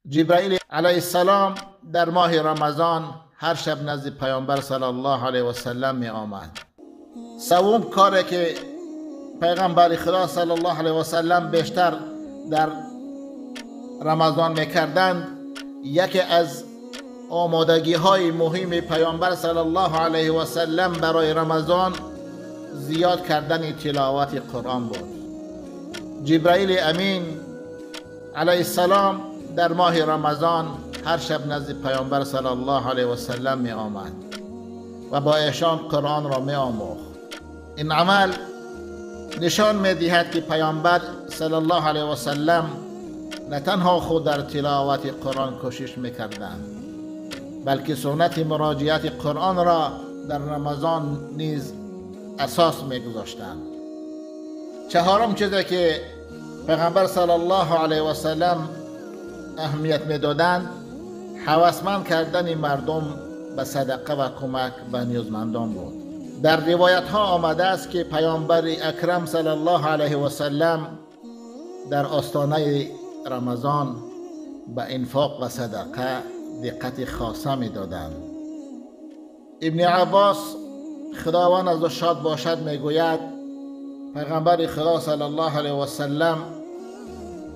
جبرائیل علیه السلام در ماه رمضان هر شب نزد پیامبر صلی الله علیه و سلم می آمد. سوم کاری که پیغمبر خدا صلی الله علیه و سلم بیشتر در رمضان میکردند، یکی از آمادگی های مهم پیامبر صلی الله علیه و سلم برای رمضان زیاد کردن تلاوت قرآن بود. جبرائیل امین علیه السلام در ماه رمضان هر شب نزد پیامبر صلی الله علیه و سلم می آمد و با ایشان قرآن را می آموخت. این عمل نشان می دهد که پیامبر صلی الله علیه و سلم نه تنها خود در تلاوت قرآن کوشش می کردند، بلکه سنت مراجعت قرآن را در رمضان نیز اساس می گذاشتند. چهارم چیزی که پیغمبر صلی الله علیه و سلم اهمیت میدادند، هوسمند کردن مردم به صدقه و کمک به نیازمندان بود. در روایت ها آمده است که پیامبر اکرم صلی الله علیه و سلم در آستانه رمضان به انفاق و صدقه دقت خاصه میدادند. ابن عباس خداوند از او شاد باشد میگوید پیغمبر خدا صلی الله علیه و سلم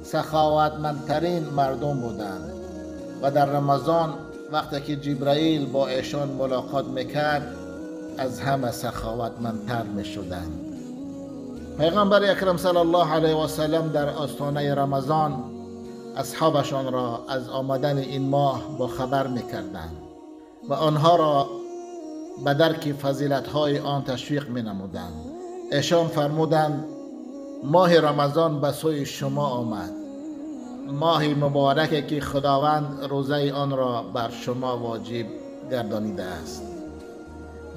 سخاوتمندترین مردم بودند و در رمضان وقتی که جبرائیل با ایشان ملاقات میکرد از همه سخاوتمندتر میشدند. پیغمبر اکرم صلی الله علیه و سلم در آستانه رمضان اصحابشان را از آمدن این ماه با خبر میکردند و آنها را به درک فضیلت‌های آن تشویق مینمودند. ایشان فرمودند ماه رمضان به سوی شما آمد، ماه مبارک که خداوند روزه آن را بر شما واجب گردانیده است.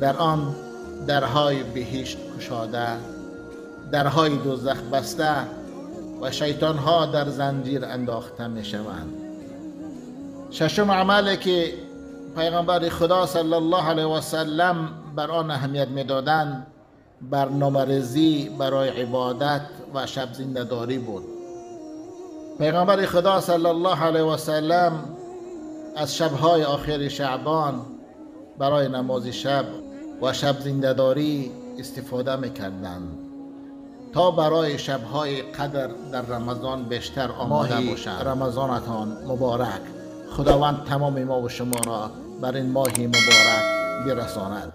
در آن درهای بهشت گشاده، درهای دوزخ بسته و شیطانها در زنجیر انداخته می شوند. ششم عملی که پیغمبر خدا صلی الله علیه و سلم بر آن اهمیت میدادند، برنامه‌ریزی برای عبادت و شب زنده‌داری بود. پیغمبر خدا صلی الله علیه و سلم از شب‌های آخر شعبان برای نماز شب و شب زنده‌داری استفاده می‌کردند تا برای شب‌های قدر در رمضان بیشتر آماده باشند. رمضانتان مبارک. خداوند تمام ما و شما را بر این ماه مبارک برساند.